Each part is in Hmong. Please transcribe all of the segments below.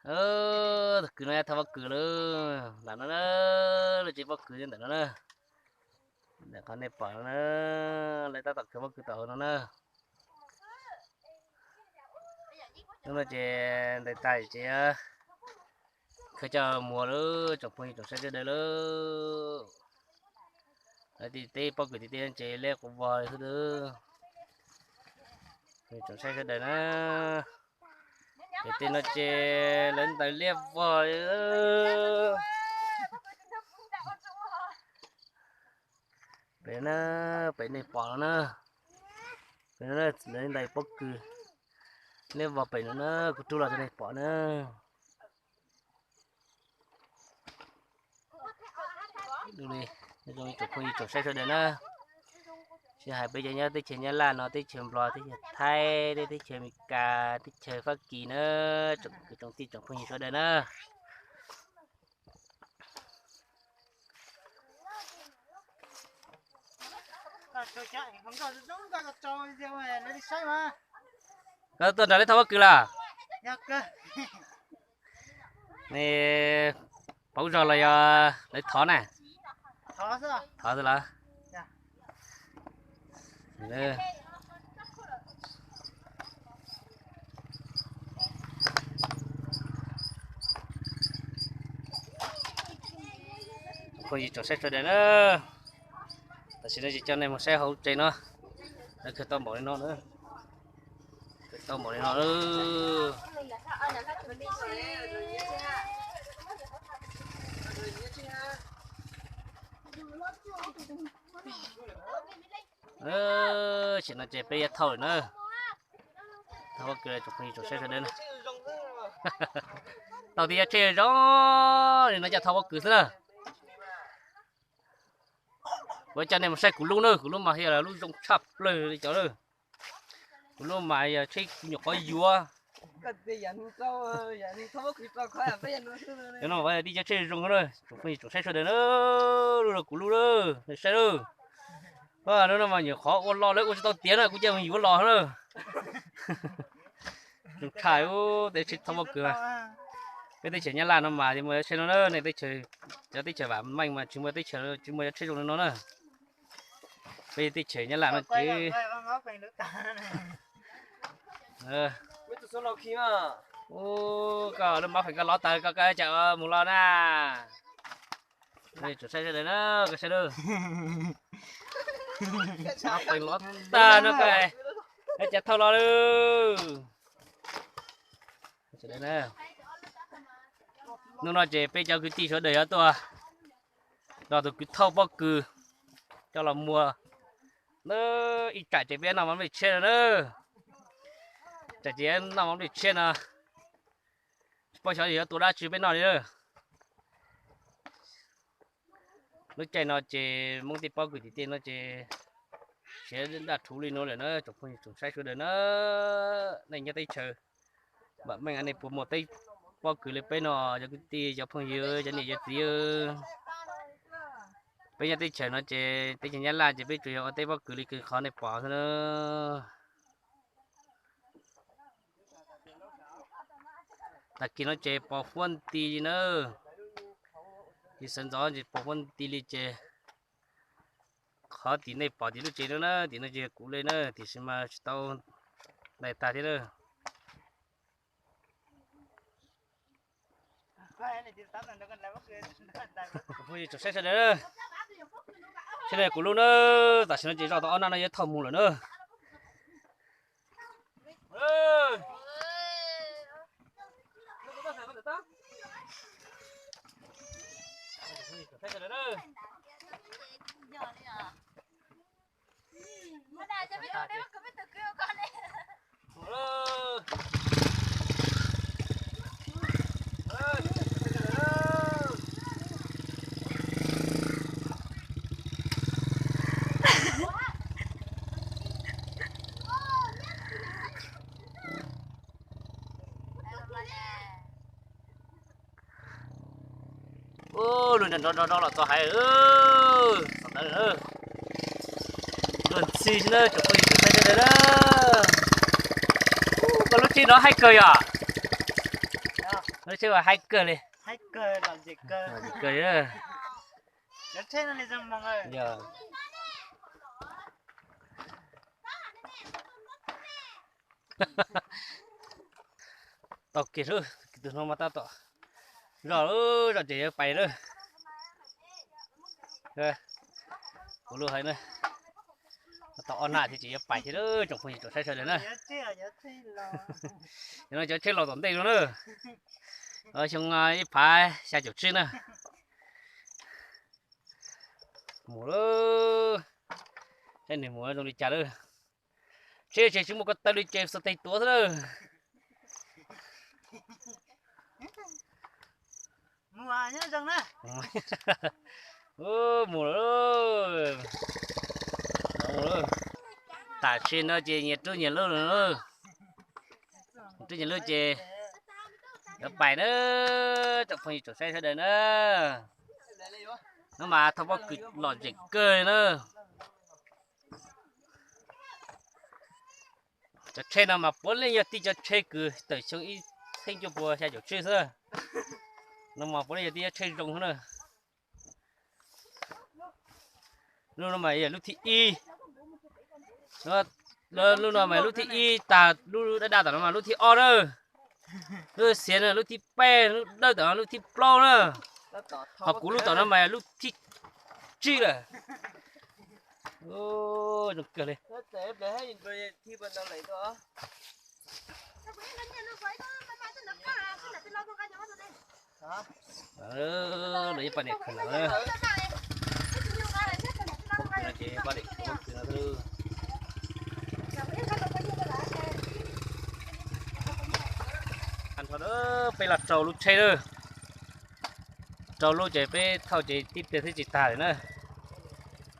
Tus kwv no yog thauj pob kws lawm, ntawm no na, lub tsev pob kws ntawm no na. Ntawm qhov nej pom no na, lawv tab tom khaws pob kws tom hauv no na. Hnub no ces ntais tas ces khaws coj mus lawm tsoom phooj ywg tsoom saib sawv daws lawm. Lawv tej pob kws tim tej no ces liab quas vog xwb. Tsoom saib sawv daws na, ces tej no ces lawv ntais liab vog li. Pem na, pem nej pom no na, pem no lawv ntais pob kws liab vog pem no na, kuv rub los rau nej pom na. Zoo li tsoom phooj ywg tsoom saib sawv daws na, tsis hais peb cov nyob teb chaws Nyab Laj no, teb chaws Nplog, teb chaws Thaib, teb chaws Amelikas, teb chaws Fab Kis na, tsoom kwv tsoom tij tsoom phooj ywg sawv daws na. Koj tuaj nrog lawv thauj pob kws los? Nws paub zog los yog lawv thov na? Thov xwb los? Phooj ywg tsoom saib sawv daws na, tam sim no ces coj nej mus saib hauv tsev no, lawv khaws tau npaum li no, khaws tau npaum li no. Tam sim no ces peb yuav thauj lawm na. Thauj pob kws tsoom phooj ywg tsoom saib sawv daws na. Tau tib yam tsheb zoo li no coj thauj pob kws xwb na. Kuv coj nej mus saib kuv lub na, kuv lub mas thiaj li lub zoo tshaj plaws li cov na. Kuv lub mas yog tsheb kuv nyuam qhuav yuav. Cov no tib cov tsheb zoo na, tsoom phooj ywg tsoom saib sawv daws na, lub no kuv lub na, saib na. Lub no mas nyuam qhuav ua los lawv ua tsis tau tiav na, kuv cia mus yuav los na. Zoo tshaj tej tsheb thauj pob kws. Peb teb chaws Nyab Laj no mas muaj tsheb no na, nej teb chaws, cov teb chaws vam meej mas tsis muaj teb chaws, tsis muaj cov tsheb zoo li no na. Peb teb chaws Nyab Laj no ces koj lub mab feem koj lov tawg koj, koj cas mus los na. Tsoom saib sawv daws na, koj saib na. Mab feem lov tag no koj, koj cas thauj los lawm. Hnub no ces peb cov kwv tij sawv daws yuav tuaj nrog tus kwv thauj pob kws coj los muag na. Ib tsam ces peb noj mov nplej tshiab no na. Tsam ces noj mov nplej tshiab no, tsis paub xyov yuav tua dab tsi peb noj li na. Lub caij no ces Hmoob tej pob kws tim tej no ces siav daj rhuv li no lawm na, tsoom phooj ywg tsoom saib sawv daws na. Nej nyob teb chaws vam meej nej puas muag tej pob kws li peb no, cov kwv tij cov phooj ywg cov niam cov txiv. Peb nyob teb chaws no ces teb chaws Nyab Laj ces peb tsuas yog ua tej pob kws li qhov nej pom xwb na. Tag kis no ces pos huab nti li na. Ces sawv ntxov ces pos huab nti li ces qhov tim nej pom tim lub tsev no na, tim no ces kuv li na, tiam sis mas tsis tau ntais tag thiab na. Phooj ywg tsoom saib sawv daws, seb no kuv lub na, tam sim no ces zoj tau ob nab no yuav thauj mus lawm na. Ub, lub nrov nrov nrov los txog hais, txog ntawd, luag ntxhi xwb na, tsoom phooj ywg tsoom saib sawv daws na. Ub, koj lub tsheb no haib kawg yom. Tsheb mas haib kawg li. Kawg li. Yog. Tau kiag lub, tus no mas tab tom zoj, zoj ces yuav pais lawm. Kuv lub hais na, tau ob nag thiab ces yuav pais thiab lawm tsoom phooj ywg tsoom saib sawv daws na. Cov no cov tsheb los tom ntej no na. Xyoo ib phav xya caum tsib na. Mus lawm, saib nws mus zoo li cas lawm. Tsheb ces tsis muaj ko taw li ces xuas tes tuav xwb lawm. Mus lawm. Tam sim no ces nyias rub nyias lub, nyias rub nyias lub ces yuav pais na, tsoom phooj ywg tsoom saib sawv daws na. No mas thauj pob kws lom zem kawg li na. Cov tsheb no mas puav leej yog tib cov tsheb kws tawm xyoo ib txhiab cuaj pua xya caum tsib xwb. No mas puav leej yog tib cov tsheb zoo xwb na. Lub no mas yog lub thib ib. Lub no mas lub thib ib tag, lub daj daj tom no mas lub thib ob na. Lub xiav no lub thib peb, lub dawb tom no lub thib plaub na. Ho kuv lub tom no mas lub thib tsib lawm. Zoo kawg li. Lawv ib pab niam khaws lawm. Pob kws no ces pab niam khaws pob kws no xwb. Nrho peb los rau lub tsheb lawm. Rau lub ces peb thauj ces tib pliag xwb tsis tag lawm na.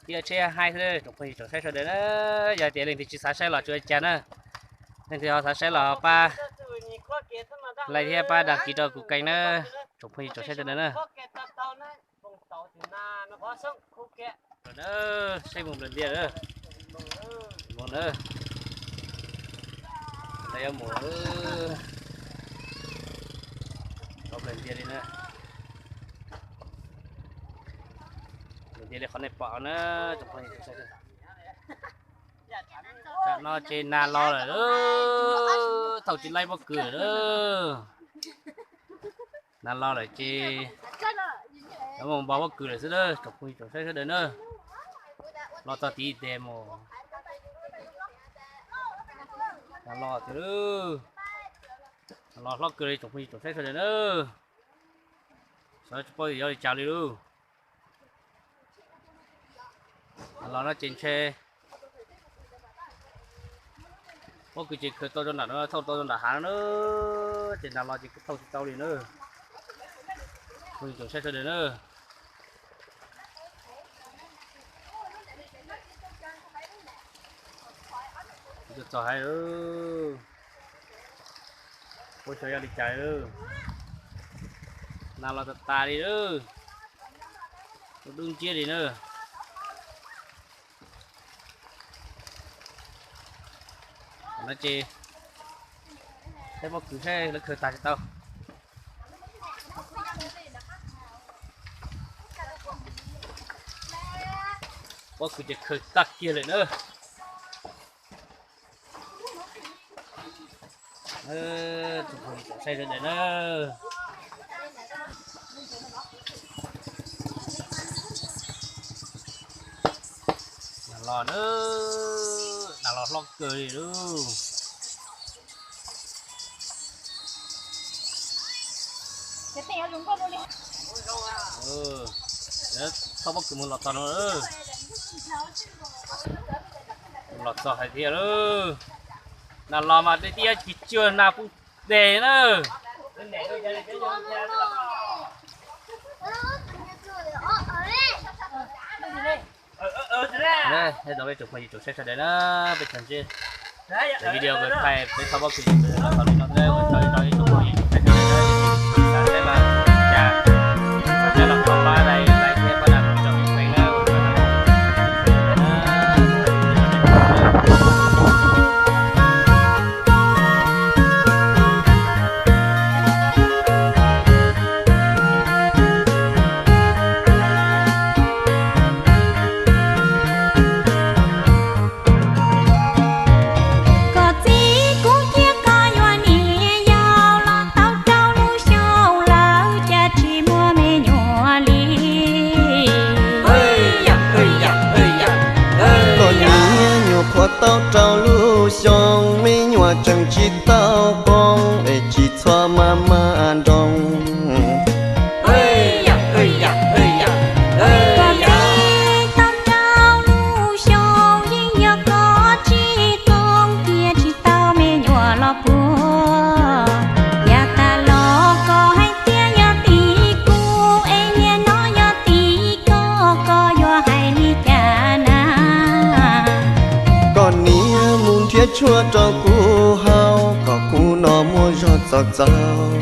Tib tsheb haib xwb tsoom phooj ywg tsoom saib sawv daws na. Yog tias leej twg tsis xav saib los tsis ua cas na. Leej twg ho xav saib los pab like thiab pab đăng ký rau kuv kênh na, tsoom phooj ywg tsoom saib sawv daws na. Saib mus nplawg ntiag lawm. Mus na. Lawv yuav mus nplawg ntiag li na. Nplawg ntiag li qhov nej pom na, tsoom phooj ywg tsoom saib. Tam no ces nag los lawm, thauj tsis laib pob kws lawm. Nag los lawm ces yuav mus npog pob kws lawm xwb na, tsoom phooj ywg tsoom saib sawv daws na. Los txog tid tes mus. Nag los tiag, nag los hlob kawg li tsoom phooj ywg tsoom saib sawv daws na. Xyov tsis paub yuav li cas li lauj. Nag los no ces ntshe pob kws ces khaws tau rau nram no, thauj tau rau nram hav no na, ces nag los ces kuj thauj tsis tau li na. Phooj ywg tsoom saib sawv daws na. Kuv txog hais, puab xyov yog li cas lawm. Nag los tas tas li lawm. Dub nciab li na. No ces saib pob kws saib lawv khaws tag tsis tau. Pob kws ces khaws tag kiag lawm na. Tsoom phooj ywg tsoom saib sawv daws na. Nag los na, nag los hlob kawg li lauj. Thauj pob kws mus los txog no, los txog hais tias lauj, nag los mas dej tib yob tsis tsuag nag pub deg na. Nyob zoo peb tsoom phooj ywg tsoom saib sawv daws na, peb tsoom ntsib video kws thaij peb thauj pob kws los txog li no thiab, ua tsaug ib tsoom phooj ywg tsoom saib sawv daws na, xav saib los cas, xav saib los thov pab like, like thiab pab đăng ký rau kuv kênh na, ua tsaug na. Tshuaj rau kuv haus kom kuv no muaj zog txaus txaus.